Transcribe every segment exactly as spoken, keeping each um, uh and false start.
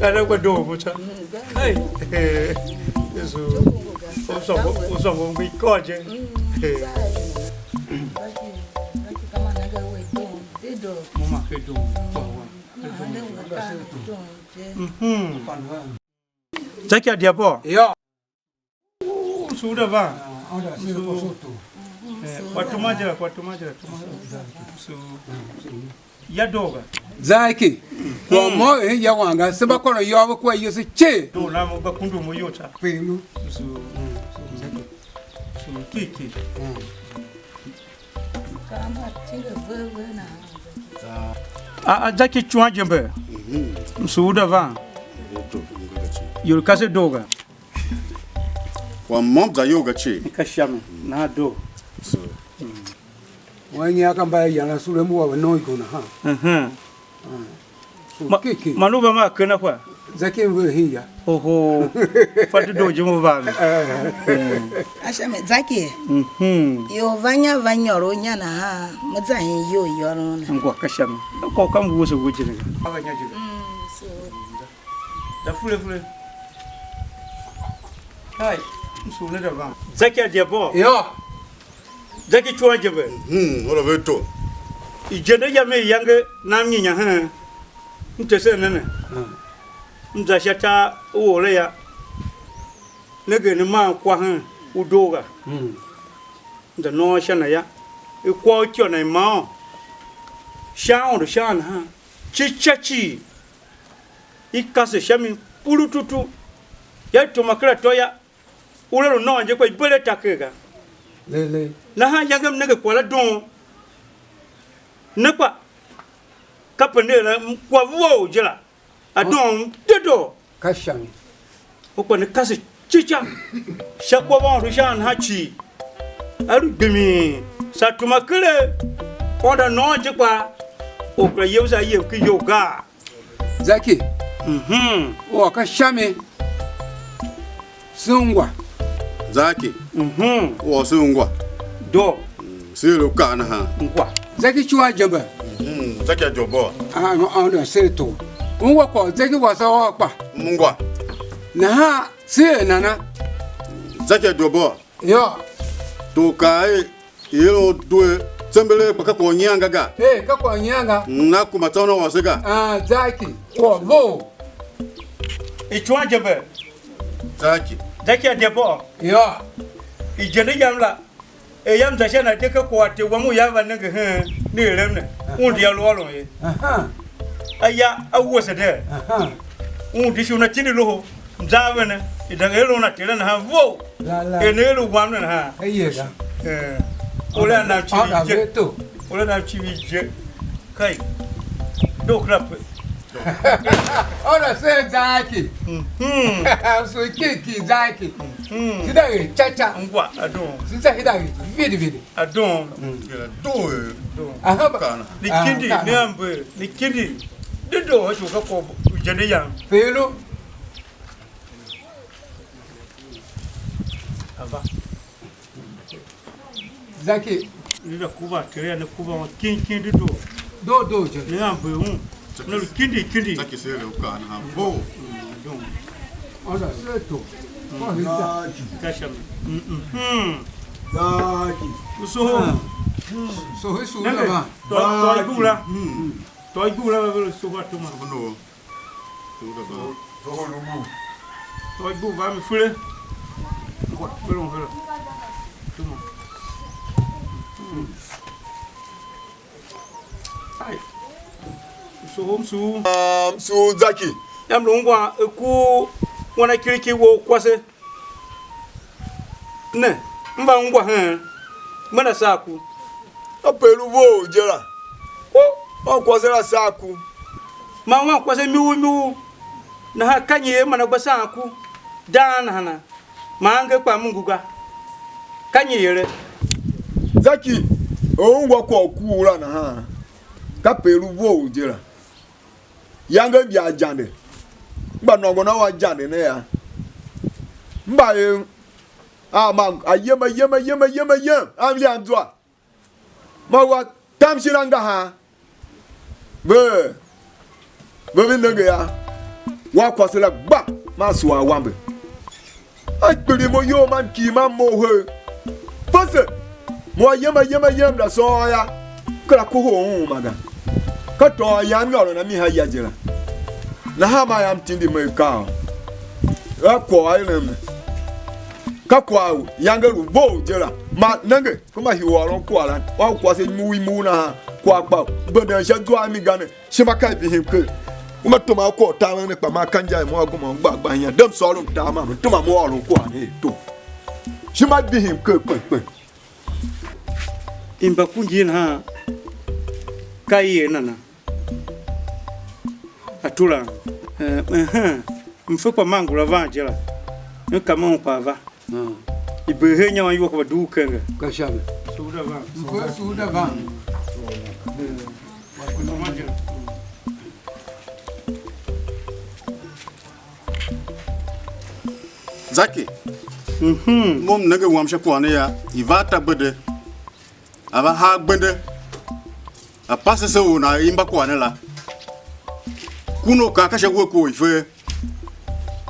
Ana kwa doo mo cha. Hey. Yesu. Usongo, usongo ngwi koje. Mama ke doo. Mhm. Zaki a dia bo. Yo. Suda va. Suda. Eh, kwa tuma jira, kwa tuma jira, tuma. So, ya doga. Zaki. Kwa mo eh ya wanga, se mba kôron yô ve kwa Yesu che. Do na mo gba kundu mo yota. Pelu. So, so, kiki. A, a Zaki chua jembe. Msuda va. Yul kase doga. Kwa môm za iyol ga cii. Ka sha mi, na do. So. Wan nyi a ka mba a yila sule mu wa ve non iko nahan. Mhm. So, ma, kiki. Ma lu va ma kena kwa. Zaki ve hin ya. Oho. Fa ti do je mo va mi. Eh. Asha me Zaki. Mhm. Yo va nya va nyôr u nya nahan, mo za hin iyol yôron na. Ngwa ka sha mi. Ko kam wuese wuese ne. Ava nya je. Mm, so. Da fule fule. Hai, m sugh ne da van. Zaki a dia bô. Yô. Zaki chua je ve. Hmm, ora ve to. Ijende yam i yange nam nyinya hen. M tesen ne ne. M za sha tar u ore ya. Ne gema ne maan kwa hen u doo ga. M za nôôn sha na ya. I kwa u ityô na i maan. Sha Aôndo sha nahan. Cica cii. I kase sha mi purututu, ya i tuma ken atô ya, ura lu nôôn je kpa i bere ataker ga. Lele. Nahan yange m nenge kwagh la doon, ne kpa kape ne la m kwagh vough je la, a doon dedoo. Ka sha mi. U kpa ne kase cica sha kwagh u Aôndo sha a nahan cii, a lu gbimin, saa tuma keregh, Aôndo a nôôn je kpa, or kera yevese a yem ken iyou gaa? Zaki, mhm, u ôr ka sha mi, se ungwa. Zaki, mhm, u ôr se ungwa. Do. Mm, se er u kaa nahan. Ngwa. Zaki chua jembe. Mhm, Zaki a dyôbô. Ah, no, ah, no, se to. Ungwa kwagh Zaki wasa ôr kpa. Ngwa. Nahan se er nana. Zaki a dyôbô. Yô. To kaa er, i er u due tsembelee kpa ka kwagh u nyian ga ga. Ee, ka kwagh u nyian ga. Na kuma tsô una wase ga. Ah, Zaki, kwagh vough. Icuwan je mbe. Zaki. Zaki a de bô. Yô. Ijende yam la, er yam za sha na je, ka kwagh a te wam u yam va nenge hen ne erem ne, un di a lu ôron ye. Aha. Aya a wuese de. Aha. Un di shi una tindi loho, mza a ve ne, i da er un a Tere nahan vough. La, la. Er ne er u wam ne nahan. Eye ga. Eh. Ora nan civir je. Ora nan civir je. Kai. Do kra pe. Ora se Zaki. Mhm. So ki ki Zaki. Mhm. Sida ye cha cha. Ngwa, adon. Sida hida ye vidi vidi. Adon. Mm. Era do e. Adon. Aha, ba. Kana. Ni kindi, ah, kana. Ni ambe, ni kindi. Di do ha shuka ko ujende yam. Pelo. Ava. Zaki. Ni da kuva Tere, ne kuva un kin kin di do. Do do je. Ne ambe un. Ne lu kindi kindi. Zaki se le u kaa nahan bo. Mm, don. Onda se to. Mm. Ko hita. Zaki. Kasha mi. Mm, mm. Hmm. Zaki. So. Ah. So he su. Nenge, na ba. To, to Zaki. Igula. Mm. To igula ba velo so ba tuma. So no. Tôô ibu va mi fele. Ngwa, fele, fele. Tuma. Ai. Msughul, msughul. Ah, msughul Zaki. Yam lu ungwan, e ku wana kiriki wou kwase. Ne, m va ungwa hen, me na saa ku. Kape lu vough je la, u wan kwase la saa ku. Man wan kwase miu miu, nahan ka nyi er man a gba saan ku dang nahana? Man angev kpaa m ngu ga. Ka nyi ere? Zaki, u ungwa kwagh u ku la nahan, kape lu vough je la. Yange m ya jande, m gba nôngo na u a jande ne yô, m gba er a ma ayem, ayem, ayem, ayem, ayem, a mlian zwa. Ma wa tam shin angahar, ve Ve ve nenge a wankwase la gba, man sua awambe. A kpiligh mo iyol, man kighir, man mough her. Fese, mo ayem ayem ayem la sôôn yô, kera kohol un uma ga. Ka tôôn yam nyôron a mi ha ya je la. Nahan maa yam tindi mo akaa a kwagh a eren ne. Ka kwagh u yange lu vough je la. Ma nenge, kuma hii u ôron kwagh la, wan kwase imur imur nahan, kwagh kpa benden sha zwa a mi ga ne. Ishima ka i vihim ker. U mba tuma u kwagh u tamen ne, kpa maa ka inja i mo a gomom gbar gbar inya. Dem sôron tar man me tuma mo ôron kwagh ne ato. Ishima i vihim ker kpen kpen. Imba ku ngin nahan, ka i er nana? Atura. Eh, ehen. Mfe kpa man ngula van je la. M kame un kpa a va. I bee her inya wan iwua kpa dugh kenger. Ka sha mi. Sughde van. Mfe sughde van. Zaki. Mhm. Mo m nenge wam sha kwagh ne ya, i va a tagbede, a va haa gbende, a pase se u nan imba kwagh ne la. Ku no kaa ka sha uwe ku u i fe,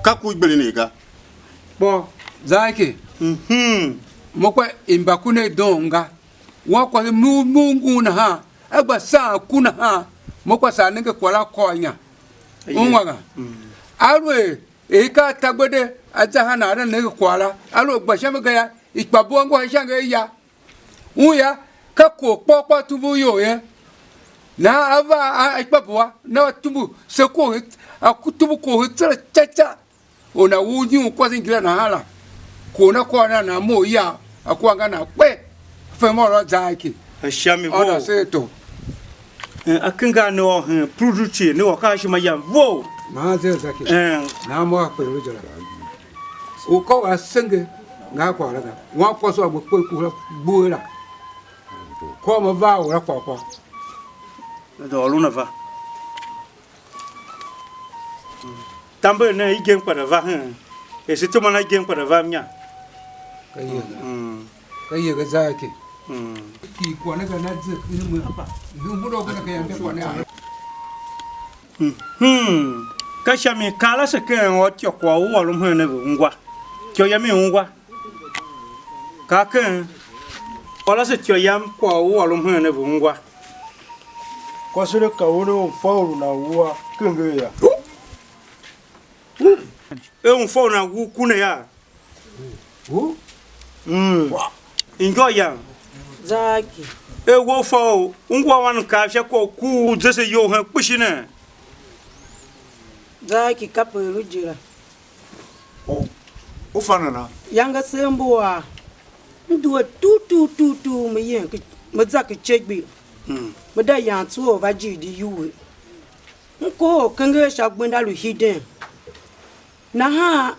ka ku i gbidinigh ga. Kpo, Zaki, mhm, mo kpa imba ku ne doo ga. Wankwase mu mu ngun nahan, a gba saan ku nahan, mo kpa saa nenge kwagh la kôr inya. Aye. Ungwa ga. Mm. Aluer er i ka a tagbede a za hana a nenge kwagh la, aluer gba sha mi ga yô, ikpa bua ngohol sha nge ya. Un yô, ka kor kpôr kpôr tumbu u iyol ye. Nahan a va a, a ikpa bua, na a tumbu se kor, a ku tumbu kor tsera ca ca. Or nana wu nyi u kwase ngila nahan la, kwagh na kwagh na nan mough ya, a kwagh nga nan kpe, fem ôr a Zaki. A sha mi ôr a vough. Se to. Eh, a kinga ne ôr hen Pruduti, ne ôr ka a shima yam vough. Nahan ze Zaki. Eh. Nahan mo a kpe lu je la. U ka u a senge, nga a kwagh la ga. Wan kwase u a gbe kpe ku la gbughee la. Kôr mo va a or la kwagh kwagh. Da ôron a va. Tamber nen igen kpa da va hen. Er se tuma na igen kpa da va mnya. Ka yega. Mm. Ka yega Zaki. Mm. Ki kwagh ne ka na ze ki ne mo. Ni mu do ka ka yam kwagh ne a. Mhm. Ka sha mi kaa la se ken ôr ityô kwagh u ôron hen ne ve ungwa. Ityô yam i ungwa. Ka ken ôr ase ityô yam kwagh u ôron hen ne ve ungwa. Kwase ne ka u ne un fa u lu nan wua kenger yô. E un fa u nan wu ku ne yô. Wu? Mm. Injô yam. Zaki. E wo fa u ungwa wan mkav sha kwagh u ku u ze se iyol hen kpishi ne. Zaki kape lu je la. U, u fa nana? Yange se mbua. M due tugh tugh tugh tugh, me yem ki, me za ki icegbe. Mm. Me da yan tsuwe u va jighjigh iwuhe. M kohol kenger sha gbenda lu hiden. Nahan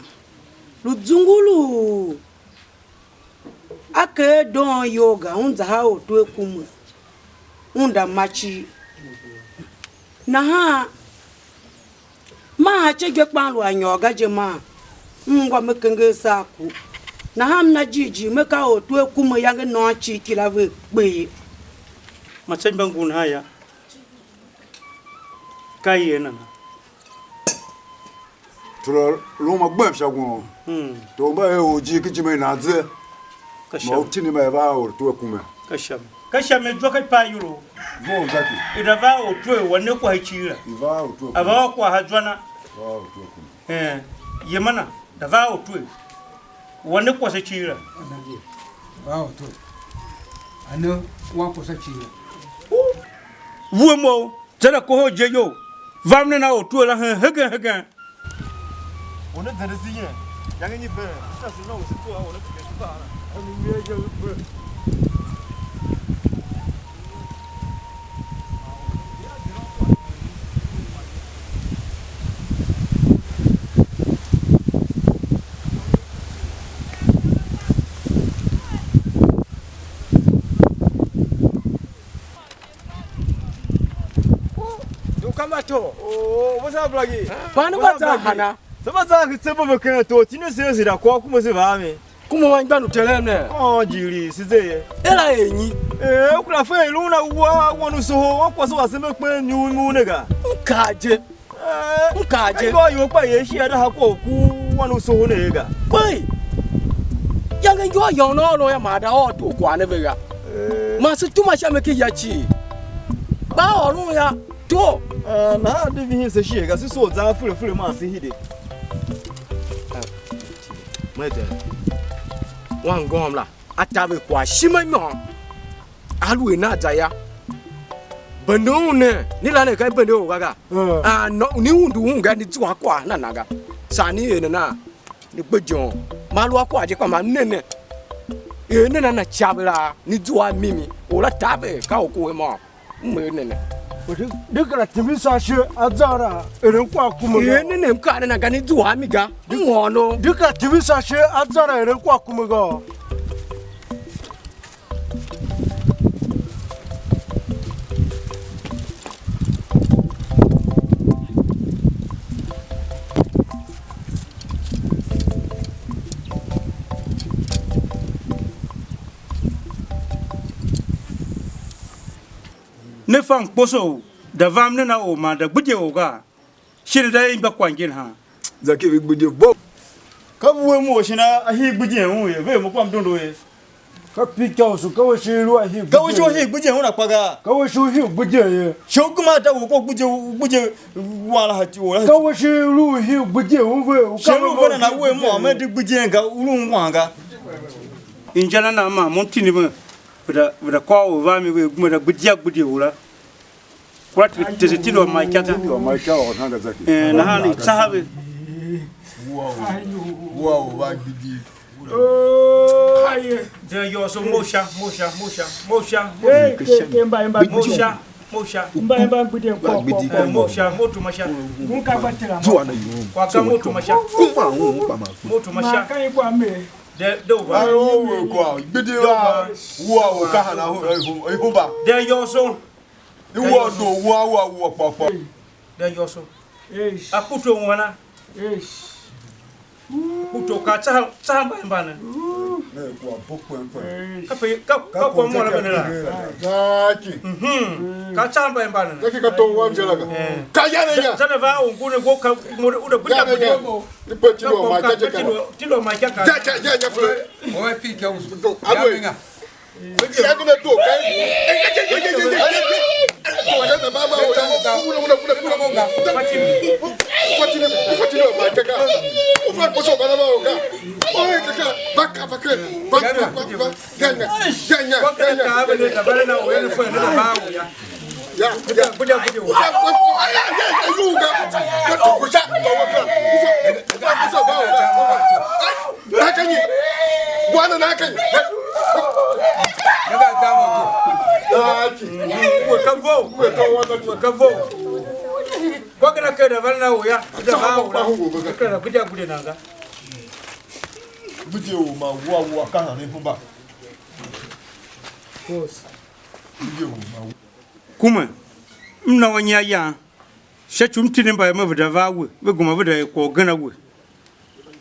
lu zunguluu. A ker doon iyol ga, un za ha ortwer kume, un da ma cii. Nahan maa acegekpan lu a nyôr ga je maa, m ungwa me kenger saa ku. Nahan m na jighjigh, me ka ortwer kume yange nôôn cii kila ve kpe ye. Matsegh mba ngun nahan yô, ka i er nana? Tula lu ma gbem sha won. Mm. Tor mba er orjir ken ijime i nan ze. Ka ma sha u mi. Tindi ma i va a ortwer kume. Ka sha mi. Ka sha mi zwa ka ipayolo. Vough Zaki. I da va a ortwer wa ne kwagh cii la. I va a ortwer kume. A va ôr kwagh ha zwa na. Va a ortwer kume. Eh, yemana, da va a ortwer. Wa ne kwase cii la. Va a ortwer. A ne wan kwase cii la. Vue mo. Zan a kohol je iyol, vam nen a ortwer la hen hegen hegen. Or ne zende se yen, iyange nyi been? Sha se na u se tsough a or ne pine se tar la. A mi mi a je u be. Du ka ma to. Oh, what's up, Blackie? Pani what's up, ba za Blackie? Hana? Se ba za ki tse bo me ken to, tine se se da ko kuma se ba me. Kuma wan gba nu terem ne. Oh, jiri, si ze ye. Ela enyi. Eh, u kura fe lu na wa, wa nu soho, wa kwase wa se me kpen nyu mu ne ga. Nka je. M kaa je. Ayô, ayô, kpa ye shi a daha kwagh u ku wan u soho ne ga. Kpei! Yange injua yôôn ôron yô, ma a da ôr tor kwagh ne ve ga. Man se tuma sha mi ki ya cii. Kpa a ôron yô, tor. Eh, nahan di vihin se shighe ga, se soo zan fure fure man se hide. Wan ngôm la, a taver kwagh shima imôôn. Aluer nea za yô, bende un nen, ni la ne ka i bende or ga ga. A no, ni undu un ga, ni zua kwagh na na ga. Saa ni er nana, ni gbe ijon. Ma lu a kwagh je kpa ma ne ne. Er nana na ca ve la, ni zua a mimi. Or la taver ka u ku a môm. M er ne ne. Di, di kera tindi sha ashe a zan a eren kwagh kume ga. Er ne ne, m kaa ne na ga, ni zua a mi ga. M ôôn. Di kera tindi sha ashe a zan a eren kwagh kume ga. Ne fa mkposo u da vam nen a or man da gbidye or gaa? Shin da imba kwagh ngin han? Zaki vi gbidye bo. Ka vue mo shin a hii gbidyen un ye, ve mo kpa m dondo ye. Ka pika usu, ka we shi lu a hii gbidyen. Ka we shi u hii gbidyen un akpa ga. Ka we shi u hii gbidyen ye. Shi u gema da u ko gbidye, u gbidye wan la hati, u la hati. Ka we shi lu u hii gbidyen un ve, u shi ka lu ve na na we mo, me di gbidyen ga, u lu wan ga. Inja na na ma mo tindi me, ve da, ve da kôr u va mi ve, gema da gbidye gbidye u la. Kura tese tilo ma ikata. Tilo ma ikata wa hanga zaki. Eh, nahan i tsaha ve. Wua u, wua u va gbidi. Oh, aye. De yo so mo sha, mo sha, mo sha, mo sha, mo sha, mo sha. Hey, ke, ke, mba, mba, mo sha, mo sha. Mba, mba, gbidi, kwa, kwa, kwa. Eh, mo sha, mo tuma sha. Kun ka gba tera. Zuwa na yo. Kwa ka mo tuma sha. Kuma un pa ma. Mo tuma sha. Ma ka i kwa me. De, de u va. Ai, o we kwa, gbidi wa, wua u ka hana hu, hu, hu ba. De yo so. I wua do wua wua wua kpa kpa. Da yô so. Eish. A kuto u hana? Eish. Kuto ka tsaha, tsaha mba mba ne. Ne kwa bo kwen kwen. Eish. Ka pe, ka, ka kwa mo la bene la. Zaki. Mhm. Ka tsaha mba mba ne. Zaki ka to wa mjela ga. Eh. Ka ya ne ya. Za, za ne va u ngu ne go ka mo u da buja buja. Ni pe tilo ma ka ka. Tilo ma ka ka. Ja, ja, ja, ja, fule. O pi ka u. Awe. Nakanyi. Bwana nakanyi. Naga zama ko. Nakanyi. We ka vo. We ka vo. We ka vo. Kwa kana keda vana na oya. Keda va oya. Keda kuja kuja nanga. Buje u ma wa wa ka han pumba. Kos. Buje u ma. Kuma. M na wa nya ya. Sha ci u m tindi mbayemen ve da va a we, ve gema ve da er kwagh ugen a we.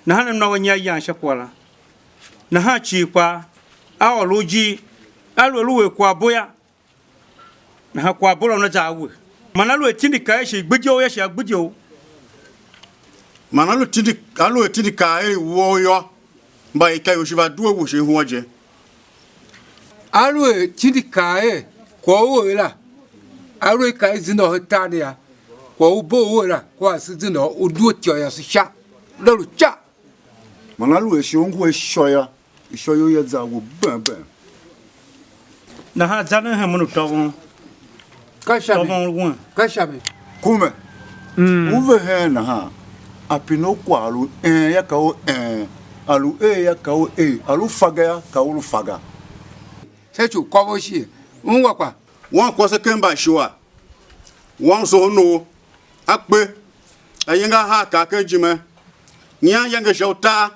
Nahan m na we nyi a yan sha kwagh la. Nahan cii kpaa, a ôr u ijir, aluer lu er kwaghbo yô, nahan kwaghbo la una za a we. Man aluer tindi kaa er shi gbidye u yô, shi a gbidye u. Man alu tindi, aluer tindi kaa er woo yô, mba i ka ior shi va due we shin ihua je. Aluer tindi kaa er kwagh u er la, aluer i ka i zende u hen tar ne yô, kwagh u bo u er la, kua se zende u due ityô yase sha, la lu ca. Man aluer shi u ngu a ishô yô, ishô you ia za a we bem bem. Nahan za nen hen mo u tôvon. Ka sha mi? Tôvon wen. Ka sha mi? Kume. Mm. U ve hen nahan, a pine u kwagh a lu een yô, ka u een, a lu ee yô, ka u ee, a lu fa ga yô, ka u lu fa ga. Sha ci u kôvo shighe, ungwa kpa? Wankwase ken Mbaishua, wan u soho Noor, a kpe, a yenge a haa kar ken ijime, nyian yange sha utar,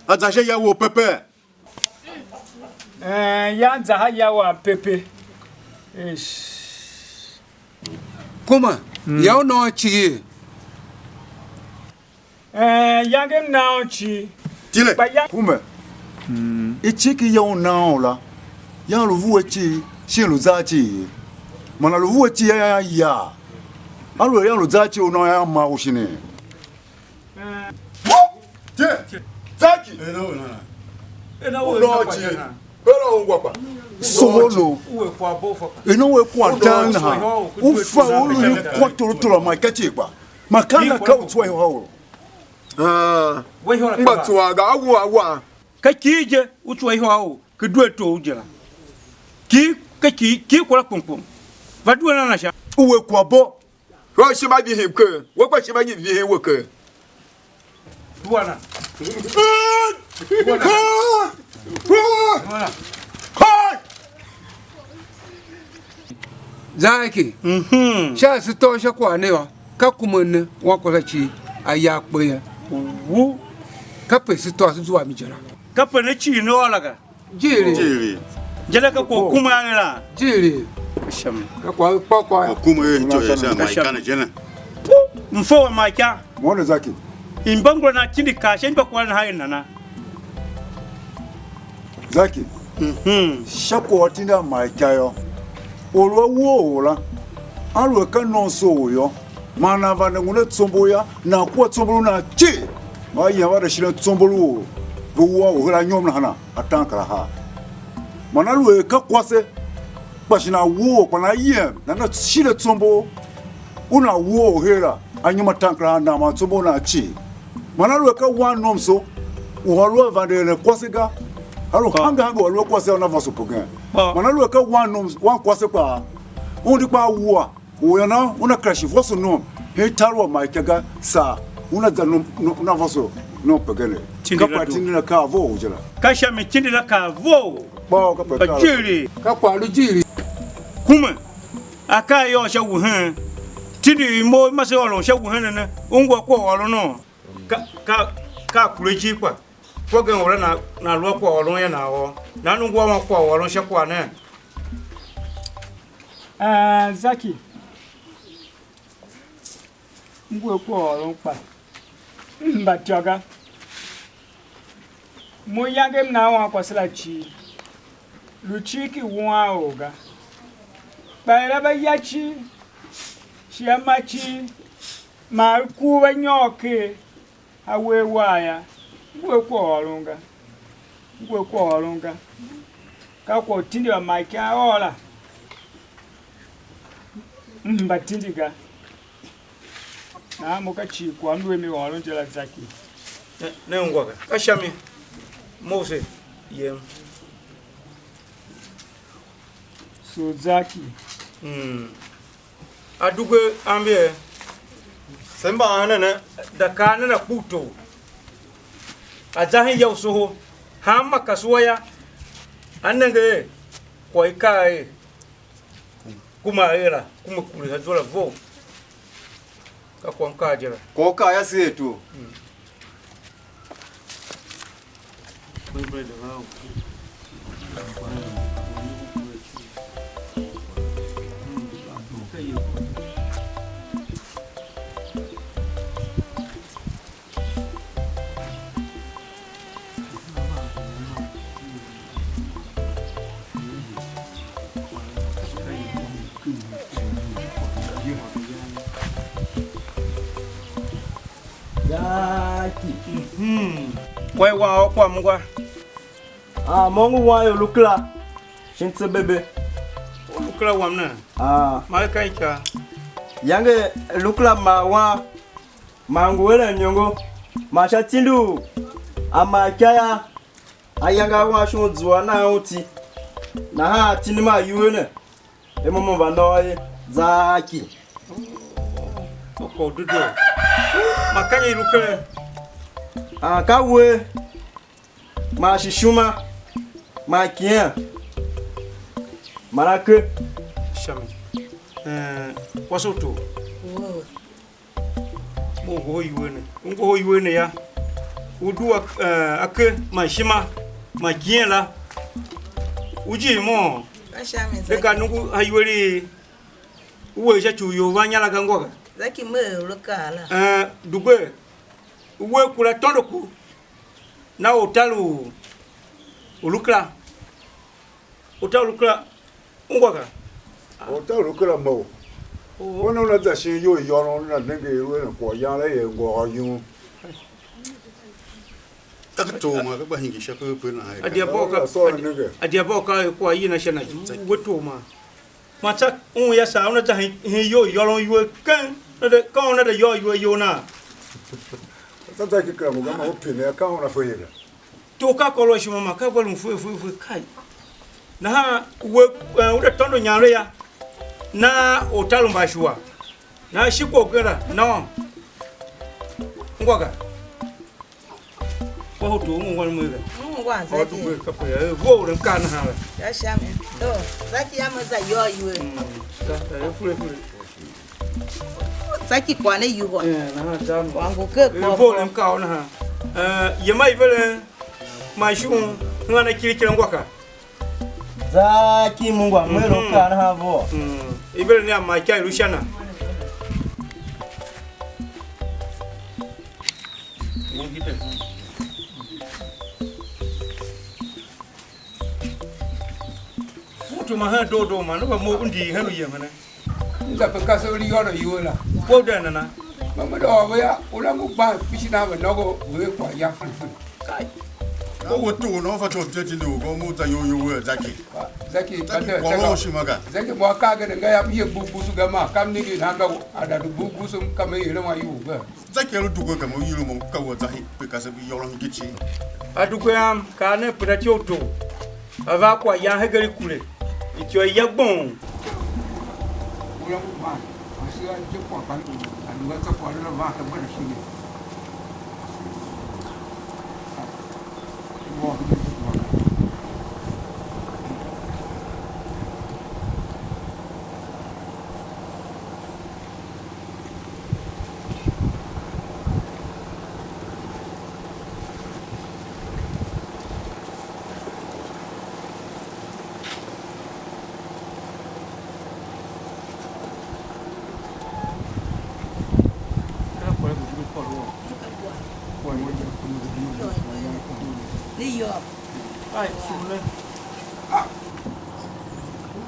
a za sha ya wou pepe. Ee, ya za ha ya wam pepe. Eish. Kuma, mm, ya u nôôn cigir. Ee, yange m na un cii. Tile. Kpa ya- Kume. Mm. Icigh ki ya u nan u la, yan lu vue cii, shin lu zan cii ye. Man a lu vue cii, yan yan yaa. Aluer yô, lu za ci u nôô yô, ma u shin? Je, Zaki. Ena u nana. Ena u nôô ci. Pera ungwa kpa. Soholo. Uwe kwa bo fa. Ena we kwa dan na. U fa u lu kwa toro toro ma ka ci kpa. Ma ka na ka u tswa ho. Ah. Ngba tswa ga awu awa. Ka ki je u tswa ho. Ki due tou je la. Ki, ka ki, ki kwala kpom kpom. Va due na na sha. Uwe kwa bo. Wa shima vihin ke. Wa kwa shima nyi vihin we ke. Due na. Due na. Due na. Zaki. Mhm. Sha se tôô sha kwagh ne yô, ka kuma ne wankwase cii a ya kpe ye. Wu. Kape se tôô se zua mi je la. Kape ne cii ne ôr la ga. Jiri. Jiri. Jere ka kwagh kuma a ne la. Jiri. Ka sha mi. Ka kwagh kpa kwagh. Kwagh kuma er njo ya sha ma ikana je ne. Pu, mfe wa ma ika. Mwene Zaki. Imba ngula na tindi ka sha imba kwagh na ha nana. Zaki. Mhm. Sha kwagh u tindi a ma ika yô. Or u a wuo or la. A lu a ka nonso or yô. Man nan vande ngun a tsombor yô, nan kua tsombor u nan cii. Ma yem a de shiren tsombor u or, ve wua u her anyom nahan ataankarahar. Man aluer ka kwase, kpa shi nan wuo, kpa nan yem, nana shire tsombor u nan wuo u her la, anyom ataankarahar nan man tsombor u nan cii. Man aluer ka wan nomso, u a lu a vande eren kwase ga, a lu hange hange u a lu a kwase a una vôso pegen. Man aluer ka wan nom, wan kwase kpaa, un di kpaa wua. U yô, una kera shi vôso nom hen tar u a ma ika ga, saa una za nom, nom, una vôso nom pegene. Tindi ka la kpa doo. Tindi la ka vough je la. Ka sha mi tindi la ka vough. Kpa ka pe ka jiri. Ka kpa lu jiri. Kuma akaa yô sha wuhen. Tindi i mo ma se ôron sha wuhen ne, ungwa kwagh u ôron nô. Ka, ka, ka kure ijir kpa. Kwagh gen u la na, na lu a kwaghôron ya nan ôô. Nan ngu a wan kwaghôron sha kwagh ne? Ah, Zaki, m ngu a kwaghôron kpa m mba ityô ga. Mo iyange m na wankwase la cii, lu cii ki wuan or ga. Kpa er a va ya cii, shi a ma cii, man a kur va nyôr ker, a wer war yô, ngu a kwaghôron ga, ngu a kwaghôron ga. Ka kwagh u tindi wa ma ika a ôr la, m hemba tindi ga. Nahan mo ka cii kwagh m lu a mi ôron je la Zaki. Ne, ne ungwa ga. Ka sha mi, Mose, yem. So Zaki. Mm. A dughe ambiee? Se mba enen ne? Da kaa nen a kpughto. A za hen ya u soho. Hanma kasua yô, a nenge er kwagh i kaa er, kuma er la, kuma kure sha zwa la vough. Ka kwagh m kaa je la. Kwagh u kaa yô, se er tu. Mm. Zaki. Mhm. Kwagh i wan ôr kwagh m ungwa. Ah, mo ngu wan ior lu kera shin tse bebe. U lu kera wam ne? Ah. Ma i ka ika. Yange lu kera ma wan, ma ngu eren iniongo, ma sha tindi u a ma ika yô, ayange a wan shon zua nan un iti. Nahan a tindi ma iwer ne. E mo mo va nôô ye, Zaki. Kwagh u dedoo. Ma ka nyi i lu keren? Ah, ka uwegh, man shi ishima, man ikighen, man ake. Sha mi. Eh, wase u tor. Mo u ngohol iwer ne. U ngohol iwer ne yô. U due, eh, ake man ishima man ikighen la. U jighjigh moo? Ka sha mi, de ka Zaki. Nongo a iwer i u er sha ci u ior van inya la ga ngô ga. Zaki, me er u lu kaa la. Eh, dugbe, u wer kura tôndo ku, na ortar u, u lu kera. Ortar u lu kera ungwa ga? Ortar u lu kera mough. Una una za shin iyol yôron, una nenge i lu eren kwaghyan la, er ngôôr yum. Ka ka tor ma ka gba hingir sha pepe na. A dia bo ka, a sôr a nenge. A dia bo ka kwagh yina sha na ju we tor ma. Ma tsa un ya saa, una za hin, hin iyol yôron iwer keng. Una de, ka una de yôô iwer iyol na. Tsa za ki kera mo ga ma u pine, ka una fe ye ga. Tor ka kôr u a ishima ma ka gba lun fue fue fue kai. Nahan we, eh, u de tôndo inyam la ya. Na ortar u mbashuwa. Na shi kwagh gen la, no. Ngwa ga. Kwa hoto u ngwa mwe ga. Ngwa. Or du gwe kape ya. Eh, vough len ka nahan la. Ya sha mi. To, Zaki ya me za yôô iwer. Mm. Ka, eh, fure, fure. Zaki kwagh ne yuhwa. Eh, nahan za mo. Wangu ke. Eh, kwagh vough len ka u nahan. Eh, yema i veren. Ma shon, hingir a kirikira ngwa ka. Zaki mungwa mwero. Mhm. Ka nahan vo. Mm. I ver ne a ma ika i lu sha na. Utu ma hen doo doo ma, ne va mough ndii hen uyem ne. M za pe kasev lu yôngo iwer la. Kpo u den nana? Ma me de ôr ve yô, u la ngu gban kpishi nan ve nôngo, ve er kwaghyan fir fir. Kai. Na we tu u nô fa tom teti ndu u gom u za iyol you er Zaki. Zaki, Zaki, Zaki, kwagh u shima ga. Zaki, mo akaa gen nga yam ye gbu gusu ga, ma kam ningir nan ga a da du gbu gusu, m ka me yere ma ior ga. Zaki a lu dugwe ga, mo yile mo ka we za hi, pe kasev yôron hingir cii. A dugwe am, kaa nen penda tyou tou. A va a kwaghyan hegen i kure, ityô i ya gbong. Ura u ban, ashe a je kwagh kpa a lu a tsa kwagh la van ka gbenda shin.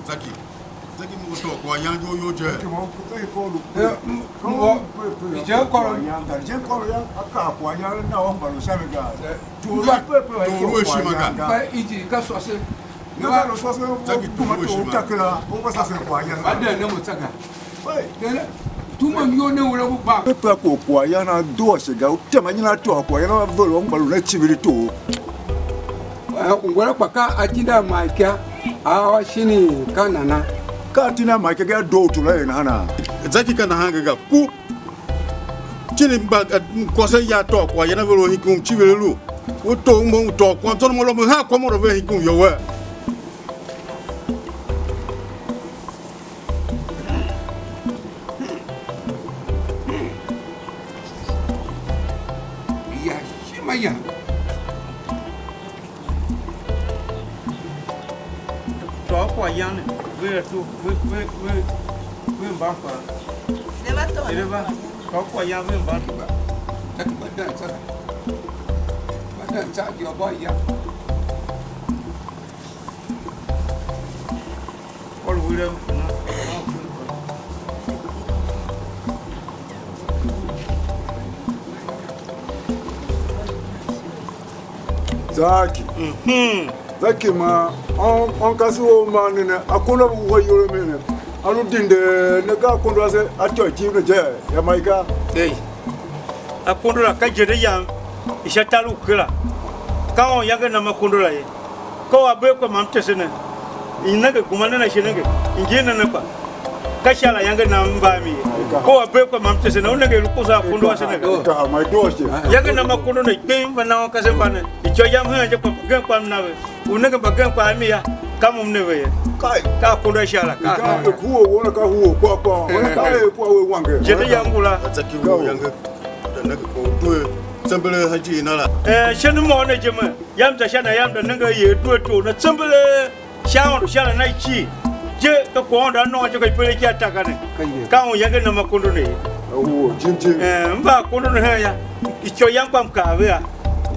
Zaki, Zaki, mo tôô kwaghyan iyol you je. Zaki, mo, Zaki, mo, mo, ije kôron. Ije kôron ya, a kaa kwaghyan na, ômba lu sha mi ga. Tor u pepe, tor u ishima ga. Fa iji ka sôse. Ne va lu sôse, Zaki, tor u ishima ga. Takira, u va sase kwaghyan. Ba de ne mo tsaga. Tuma iyol ne u la u gba. Pepe a kor kwaghyan a doo ashe ga, u tema nyi na tôô kwaghyan a ver u ungwa lu ne civir tor. Eh, ungwa la kpa ka atindi a ma ika, a ôr shin ka nana? Ka atindi a ma ika ga a doo u tor la er nahana? Zaki ka nahan ga ga ku. Tindi mba, eh, kwase ya tôô kwaghyan a ver u hikum civir lu. U tor u mo u tôô kwam, tsô mo lo mo ha kwam u ve hikum yo we. Ya shima ya. Tôô kwaghyan ve ato, ve, ve, ve, ve mban kpaa. Ne va tôô. Ere va, tôô kwaghyan ve mban. Taki ba dan tsara. Ba dan tsara di obo ya. Zaki. Mhm. Zaki ma, on, on kasi wo ma ne ne, akondo a ve wuhe iyol a mi ne. A lu dinde ne, ka akondo ase a ityô i ne je, ya ma i ga. Ei. Akondo la ka ijende yam i sha tar u kera. Ka un yange nam akondo la ye. Ka u a bee kpa ma m tese ne, i nenge, gema nen ashe nenge, i ngir nen ne kpa. Ka sha la yange nam m va a mi ye. Ka u a bee kpa ma m tese ne, u nenge i lu kposo a akondo ase ne ga. Ka ma i doo ashe. Yange nam akondo ne kpee, m va na un kasev mba ne. Ityô yam hen je kpa mbagenev kpa m na ve. U nenge mbagenev kpa a mi ya, ka mo m ne ve ye. Kai. Ka akondo a sha la, ka. Ka ku u wona ka hu u kpa kpa. Wona ka e ku a we wange. Je ne ya ngula. Atsa ki u yange. Da nenge ko due. Tsembele ha ji na la. Eh, shen mo ne je me. Yam za sha na yam da nenge ye due to na tsembele. Sha Aôndo sha la na icii je, ka kwagh Aôndo a nôôn je, ka ipele ki a ta ga ne. Ka ye. Ka un yange nam akondo ne ye. Awo, jim jim. Eh, m va akondo ne hen ya. Ityô yam kpa m kaa ve a.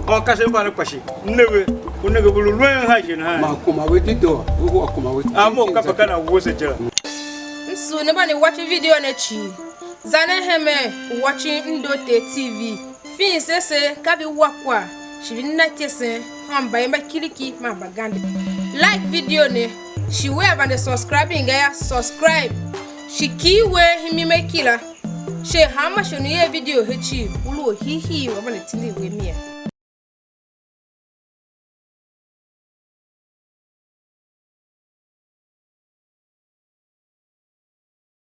Ôr kasev mba ne kpa shi. M ne ve. U nenge ve lu luen ha je nahan. Ma kuma we di doo, u wa kuma we. A mo ka pe ka na wuese je la. Zu ne mba ne watch video ne cii, za ne hemen u watch Mdooter T V. Fin se se ka vi wa kwagh, shi vi na ityesen hen mbayev mba kiriki man mbagande. Like video ne, shi wea vande subscribing ga yô, subscribe. Shi kighir uwegh himi me kila. She hanma shon u i er video he cii, u lu orhiihii u a vande tindi we mia.